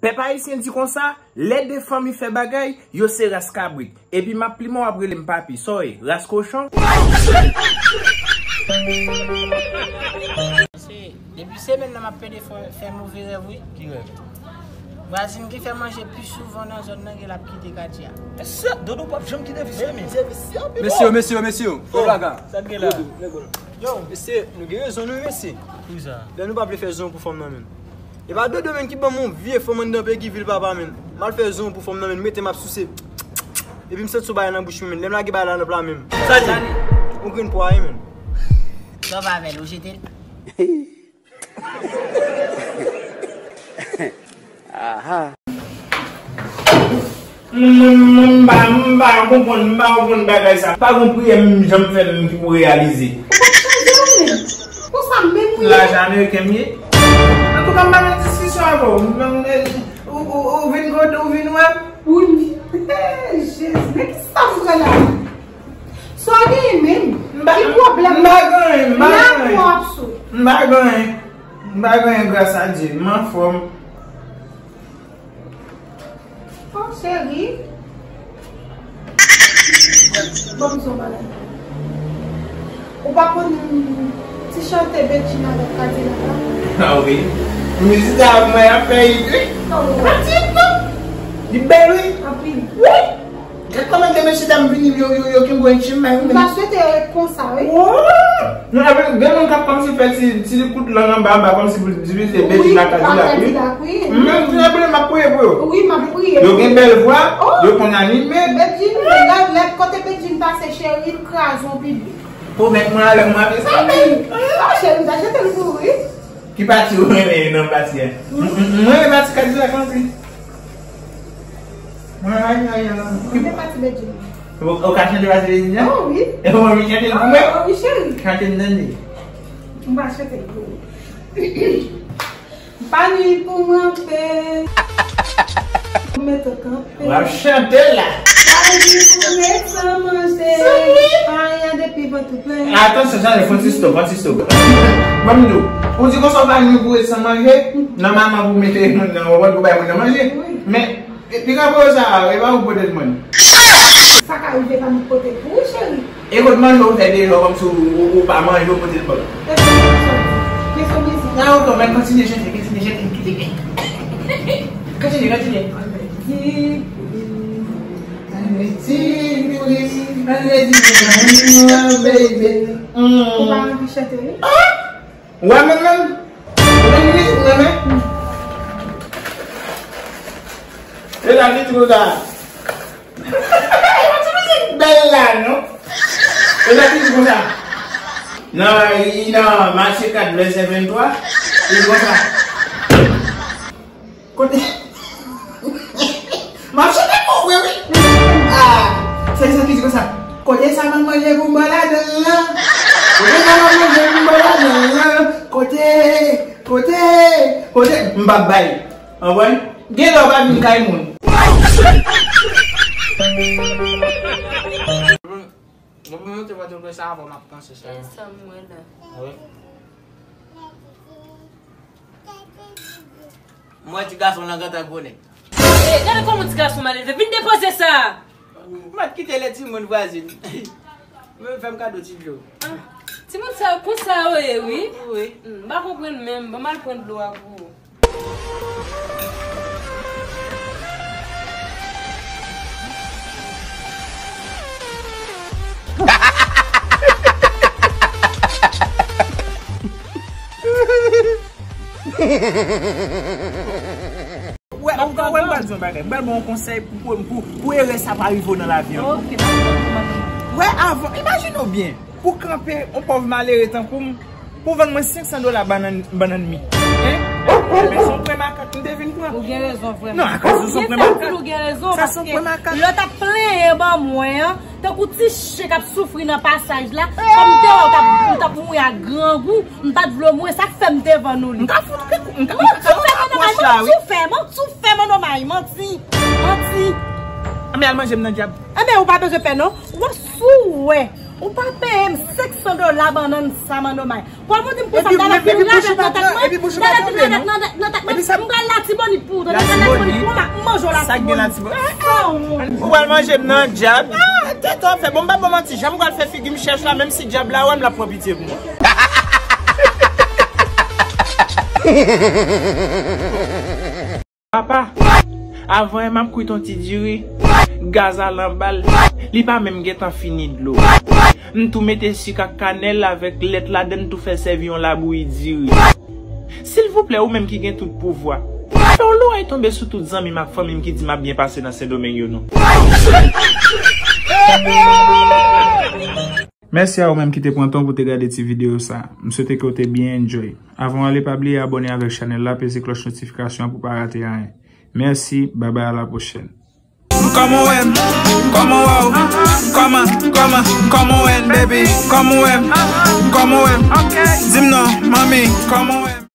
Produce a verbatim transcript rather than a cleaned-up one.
Pèp ayisyen di konsa, lè de fanmi fè bagay, yo se ras kabrit. Epi m ap plimen w ap rele m papi. Sa w ye? Ras kochon? Se, depi semèn nan m ap pede fè, fè move rèv, wi. Ki rèv? Vwazin ki fè manje pi souvan nan zòn nan, gen l ap kite katye a. Mesye, Dodo p ap janm kite visye, men. Mesye, mesye, mesye. Yo, mesye, mesye. Yo. Mesye, nou gen rezon, nou, mesye. Poukisa? Lè nou pa vle fè zon pou fanm nan, menm. E pa Dodo menm ki ban m yon vye fanm anndan Pegivil papa menm. M al fè zon pou fanm nan menm, mete m ap souse. Epi m santi yon bagay nan bouch mwen menm. Lè m lage bagay la nan pla menm. Sa li? Yon grenn pwaye menm. Sa w fè avè l, ou jete l? Aha. Mwen, mwen, m pa, m pa konprann, m pa konprann bagay sa. Pa gon priyè m janm fè menm ki pou reyalize. Ou pa t chanje w menm. Konsa menm ou ye. Lajan ameriken m ye. Antouka, m pa nan diskisyon avè w. M, m, ou, ou, ou vin kote, ou vin wè m. Ou ni. Jezi, men ki sa m pran la? Sa w genyen menm? M pa, ki pwoblèm? M pa gen anyen, m pa gen anyen. Nan pwòp sou. M pa gen anyen. M pa gen anyen, gras a Dye. M anfòm. Oh, cheri. Ban m di w yon bagay. Ou pa konn ti chante Bedjine avèk Kadilak la? Ah wi. Mizik sa mwen ap fè it wi. Oh. Li bèl wi. Anpil. Wi. Gad kòman de mesye dam vini, yo, yo, yo kenbe yon tchim, men. M ta swete yo ret konsa, wi. Woo! Non, apre, gen moun k ap kòmsi fè ti, ti kout lang anba, anba, kòmsi pou divize Bedjine ak Kadilak, wi. Wi, Kadilak, wi. Mwen, mwen, mwen, m ap priye pou yo. Wi, m ap priye. Yo gen bèl vwa, oh, yo konn anime. Bedjine, lè, lè kote Bedjine pase, cheri, l kraze yon piblik. Pwomèt mwen avè mwen apre sa. Amen. Oh, cheri, m ta jete l pou ou, wi. Ki pati ou renmen nan pati a? M, m, mwen renmen pati Kadilak anpil. Mwen renmen pati Bedjine. Ou, ou ka chante pati Bedjine an? Oh, wi. E ou anvi chante l pou mwen? Oh, wi, cheri. Chante m tande. M pa chante l pou ou. Pa ni pou mwen anpe. Mete kanpe. W ap chante la. Pa ni pou met san manje. San manje. Pa anyen depi vant ou plen. Atansyon, tande, fon ti stop, fon ti stop. Ban m di w, ou di konsa w pa ni pou ret san manje, nòmalman pou mete moun nan, ou pou bay moun nan manje. Wi. Men, e, piga pou sa, e pa ou pote l manje. Sa ka rive pa m pote pou ou, cheri. E kot manje ou fè deja, kòmsi ou, ou, ou pa manje, ou pote l ba w. Nan, ok, men kontinye chante, kontinye chante, kontinye. Kontinye, kontinye. Di, di, di, baby. Ou pa anvi chante, wi? Ou wè menm menm? Ou konn mizik mwen men? E la li di konsa. Yon ti mizik bèl la non. E la li di konsa. Nan, i, nan Matye kat vèsè venntwa, li di konsa. Kote. M ap chante pou ou vre wi. Ah, se sa ki di konsa. Kote sa m ap manje pou m bò ladan l lan? Kote sa m ap manje pou m bò ladan l lan? Kote, kote, kote? M p ap bay. Anprann? Gen lè w pa vin kay moun. Mwen pou monte Pòtoprens avan m ap panse sa. E sa m wè la. Ah wi. Mwen ti gason lan gentan gwo nèg. E, gade kòman ti gason malelve. Vin depoze sa! M ap kite lè timoun vwazin. Mwen fè m kado ti dlo. Ah, timoun sa yo konsa yo ye, wi. Wi. Hmm, m pa konprann menm. Ban m al pran dlo a pou ou. Wè, ou ka wè, m pral di yon bagay. M pral ba w yon konsèy pou, pou, pou, pou erè sa pa rive w nan lavi an. Ok, dakò, dakò. Wè, avan, imajine w byen. Pou kanpe yon pòv malere tankou m, pou vann mwen senk san dola bannann, bannann mi. Hein? Ebyen, se yon prè makak m te vin pran. Ou gen rezon, vrèman. Non, akoz ou se yon prè makak. Ou gen rezon, paske lè w t ap plenyen ban mwen an, tankou ti chen k ap soufri nan pasaj la, kòm m te wè w t ap, ou t ap mouri ak grangou, m pa t vle w mouri, sa k fè m te vann ou li. M ka fout kèk, m ka, m ka fout apwòch la, wi. Manti w fè, manti w fè, manti w fè, manti w fè, manti. Manti. Anben, al manje m nan dyab. Anben, ou pa bezwen pè, non. Ou wè, si w wè. Ou pa peye m senk san dola bannann sa, mandomay. Pou w di m konsa, m ta mèt vin radat nan tèt mwen. Radat nan tèt mwen. M pral Latibonit pou ou, tande. Sa k gen la, ti bò? Ou pral manje m nan, dyab. Ah, tèt w ap fè. Bon, m pa ba w manti, jan m pral fè figi m chèch la, menm si dyab la wè m, l ap pran pitye pou mwen. Papa, avan m ap kwit yon ti diri, gaz al anba l, li pa menm gentan fini dlo. M tou mete sik ak kanèl avèk lèt ladann, tou fè sèvi yon labouyi diri. Silvouplè, ou menm ki gen tout pouvwa, fè yon lorèy tonbe sou tout zanmi m ak fanmi m ki di m ap byen pase nan Sendomeng yo non. Mèsi a ou menm ki te pran tan pou te gade ti videyo sa. M swete ke w te byen enjoy. Avan w ale, pa bliye abòne avèk chanèl la, peze klòch notifikasyon an pou w pa rate anyen. Mèsi, babay, a la pwochèn. Kòman w wè m? Kòman w wè w? Kòman, kòman, kòman w wè m, baby? Kòman w wè m? Kòman w wè m? Di m non, manmi, kòman w wè m?